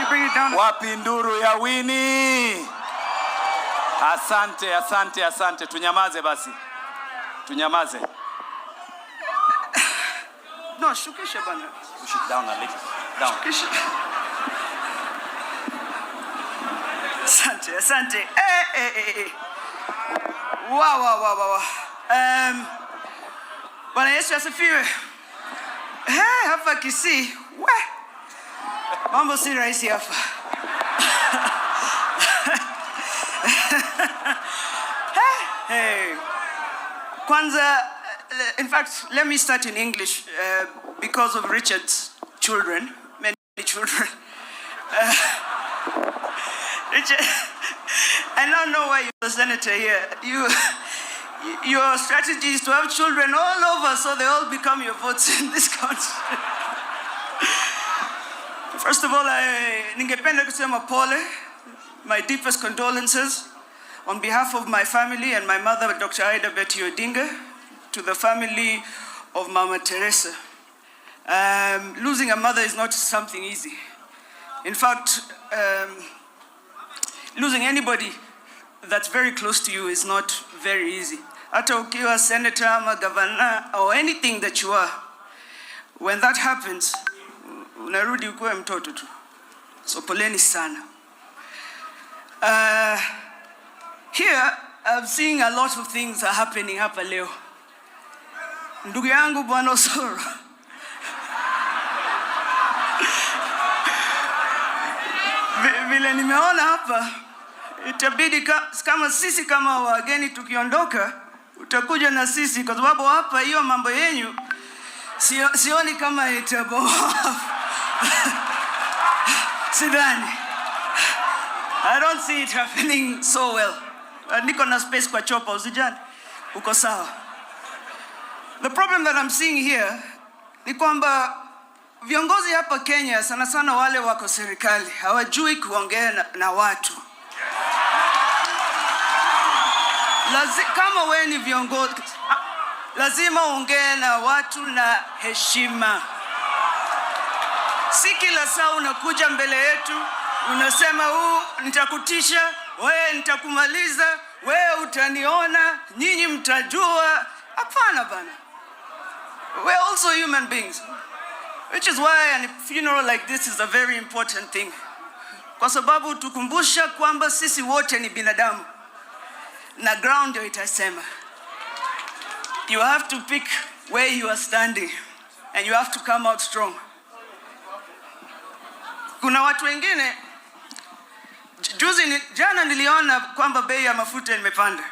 Bring it down? Wapi nduru ya Winnie? Asante, asante, asante. Tunyamaze basi, tunyamaze. No, shukisha bana. Push it down a little. Down. Shukisha. Asante, asante. Eh, eh, eh, eh. Wa. Bwana Yesu asifiwe. Eh, hapa Kisii, we. Mambo si rahisi hapa. Hey. Kwanza, in fact, let me start in English because of Richard's children, many children. Richard, I don't know why you're a senator here. Your strategy is to have children all over so they all become your votes in this country. First of all, ningependa kusema pole, my deepest condolences on behalf of my family and my mother, Dr. Ida Betty Odinga, to the family of Mama Teresa. Losing a mother is not something easy. In fact, losing anybody that's very close to you is not very easy. Hata ukiwa senator ama governor or anything that you are, when that happens, unarudi ukuwe mtoto tu. So poleni sana. Here, I'm seeing a lot of things are happening hapa leo. Ndugu yangu Bwana Osoro. Vile nimeona hapa, itabidi kama sisi kama wageni tukiondoka, utakuja na sisi kwa sababu hapa hiyo mambo yenyu sioni kama itabomoa. Sidhani. I don't see it happening so well. Niko na space kwa chopa, usijali. Uko sawa. The problem that I'm seeing here ni kwamba viongozi hapa Kenya, sana sana wale wako serikali, hawajui kuongea na watu. Kama wewe ni viongozi, lazima uongee na watu na heshima. Si kila saa unakuja mbele yetu unasema huu nitakutisha, wewe nitakumaliza, wewe utaniona, nyinyi mtajua. Hapana bana. We're also human beings. Which is why a funeral like this is a very important thing. Kwa sababu tukumbusha kwamba sisi wote ni binadamu. Na ground ndio itasema. You have to pick where you are standing and you have to come out strong. Kuna watu wengine jana niliona kwamba bei ya mafuta imepanda.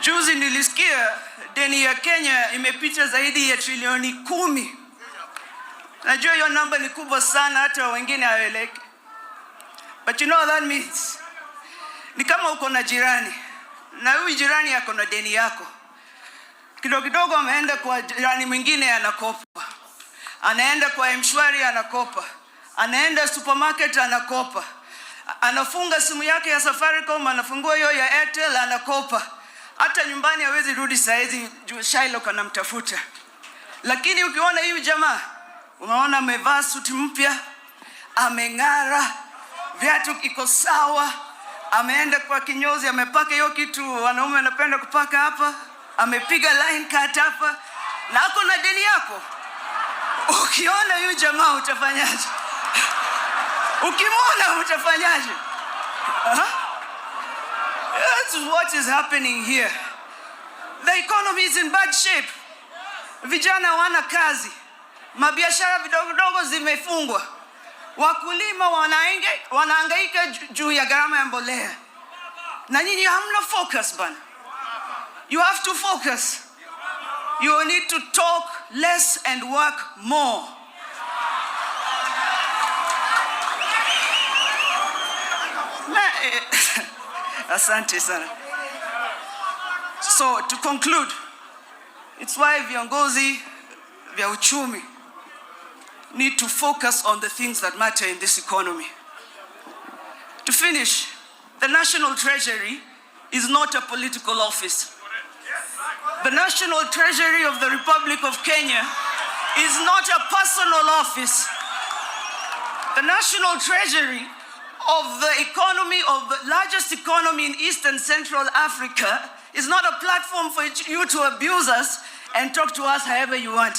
Juzi nilisikia deni ya Kenya imepita zaidi ya trilioni 10. Najua hiyo namba ni kubwa sana, hata wengine hawaeleweki. But you know what that means? Ni kama uko na jirani na huyu jirani ako na deni yako. Kidogo kidogo ameenda kwa jirani mwingine anakopa. Anaenda kwa M-Shwari anakopa. Anaenda supermarket anakopa. Anafunga simu yake ya Safaricom, anafungua hiyo ya Airtel anakopa. Hata nyumbani hawezi rudi saizi juu Shylock anamtafuta. Lakini ukiona huyu jamaa, unaona amevaa suti mpya, ameng'ara, viatu iko sawa, ameenda kwa kinyozi, amepaka hiyo kitu wanaume wanapenda kupaka hapa, amepiga line cut hapa, na ako na deni yako. Ukiona huyu jamaa utafanyaje? Ukimwona utafanyaje? Huh? That's what is happening here. The economy is in bad shape. Vijana hawana kazi. Mabiashara vidogo vidogo zimefungwa. Wakulima wanahangaika juu ya gharama ya mbolea. Na nyinyi hamna focus bana. You have to focus. You need to talk less and work more. Asante sana. So to conclude, it's why viongozi vya uchumi need to focus on the things that matter in this economy. To finish, the National Treasury is not a political office. The National Treasury of the Republic of Kenya is not a personal office. The national treasury of the economy of the largest economy in East and Central Africa is not a platform for you to abuse us and talk to us however you want.